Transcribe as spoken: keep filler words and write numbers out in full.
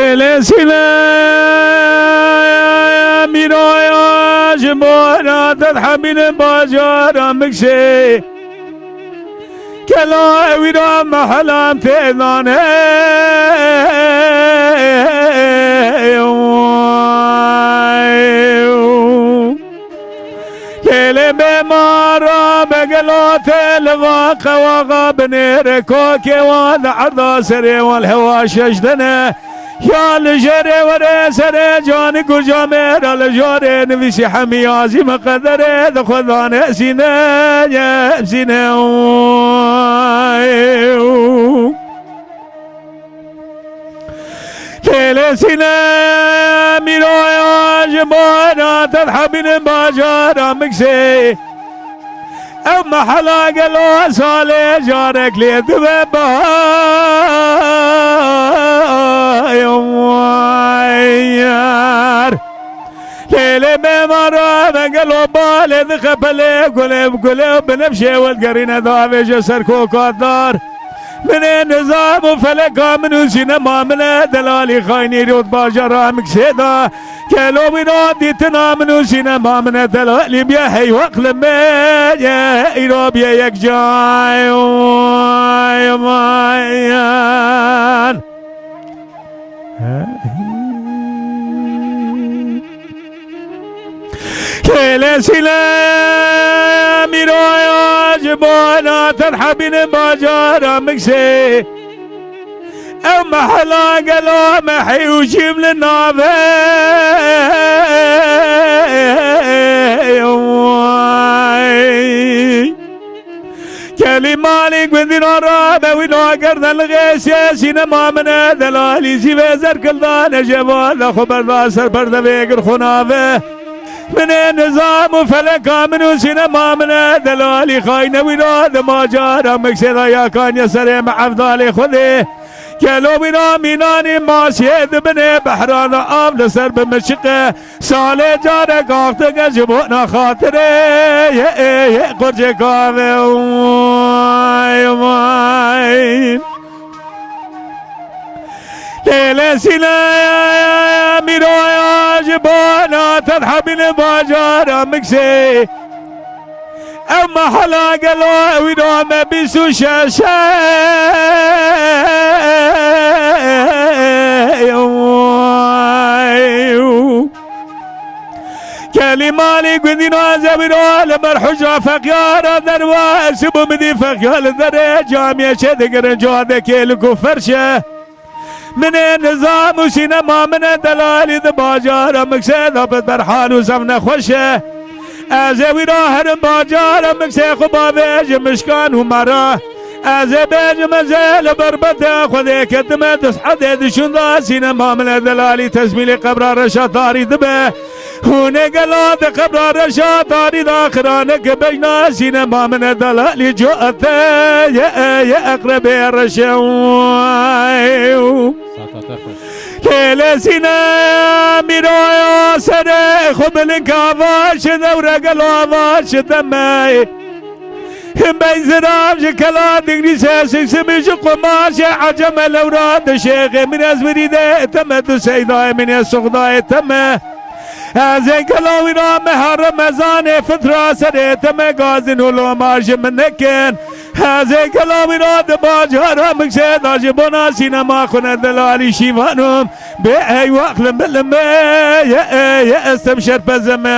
Lê sîne mîroya ji bo radet hemînin bajara Miksê. Kela ewî ra mehelan têdane. Lêlê bê mara be gelo tê li va qewaxa binêre kokê wan di erda serê wan hewa şeş dene. Ya li jêrê were serê canik û camêra li jorê nivîsî hemî yazî me qederê di xwe dane sîne ye sîne. Lêlê sîne mîroya ji bo ratet hemînin bajara Miksê. Ev mehela gelo salê carek lê dibe bayar. Lêlê bê mara me gelo balê dixe pelê gulê bi gulê û binevşê we digerîne davêje ser koka dar. Min ê nizam û feleka min û sînema min e delalî xaynî rot bajara Miksê da. Kelo wî ra dîtina min û sînema min e delalî biye hey weqli me ye îro biye yek cay. Vay, vay, yan. Kêlê sîle mîroya ji bona te dihebînin bajara Miksê. Ew mehela gelo mehî û jîm li nave. Kelî malî gundîna rabe wî nagerde li xêsê sînema min e delalî zîvê zerkildane jêva de xwe berda ser perde vê gir xwe nave. Min ê nizam û feleka min û sînema min e delalî xayne wî ra di macara Miksê de yakaniye serê me evdalê Xwedê. Kelo wî ra mînanî masiyê di binê behra de av li ser bi min çiqe. Salê carek axtike ji bona xatirê yê, yê, yê qurcê kavê. Vay, vay. Lêlê sîle mîroya ji bona te dihebînin bajara Miksê. Ew mehela gelo wî ra me bîst û şeş e. Kelî malî gundî naze wî ra li ber hicra feqyara derwa sib û midî feqya li derê camiyê çê digirin cadekê li ku ferş e. Min ê nizam û sînema min e delalî di bajara Miksê de bi berhal û zevne xweş e. Ez ê wî ra herim bajara Miksê xwe bavêjim mişkan û mera. Ez ê bêjim ez ê li berbete Xwedê ketime di sehedê di şûnda sînema min e delalî tezmîlê qebra reşa tarî dibe. Hûn ê gela di qebra reşa tarî de xirane ke bejna sînema min e delalî cate ye, ye eqrebê reşe. Sata te xweş. Lêlê sîne mîroya serê xwe bilin kava şi dewre gelo ava şi demey. Him bey zirav ji kela digrî se sik simî ji qumaşê eceme lewra di şêxê min ez wirî de teme tu seydayê min ez suxdayê teme. Ez ê gela wî ra meha Remezanê fitra serê teme gazin û loma ji min nekin. Ez ê gela wî ra di bajara Miksê da ji bona sînema xwe ne delalî şîvanom. Bê ey wext li min li me ye, ye ez tem şerpezeme.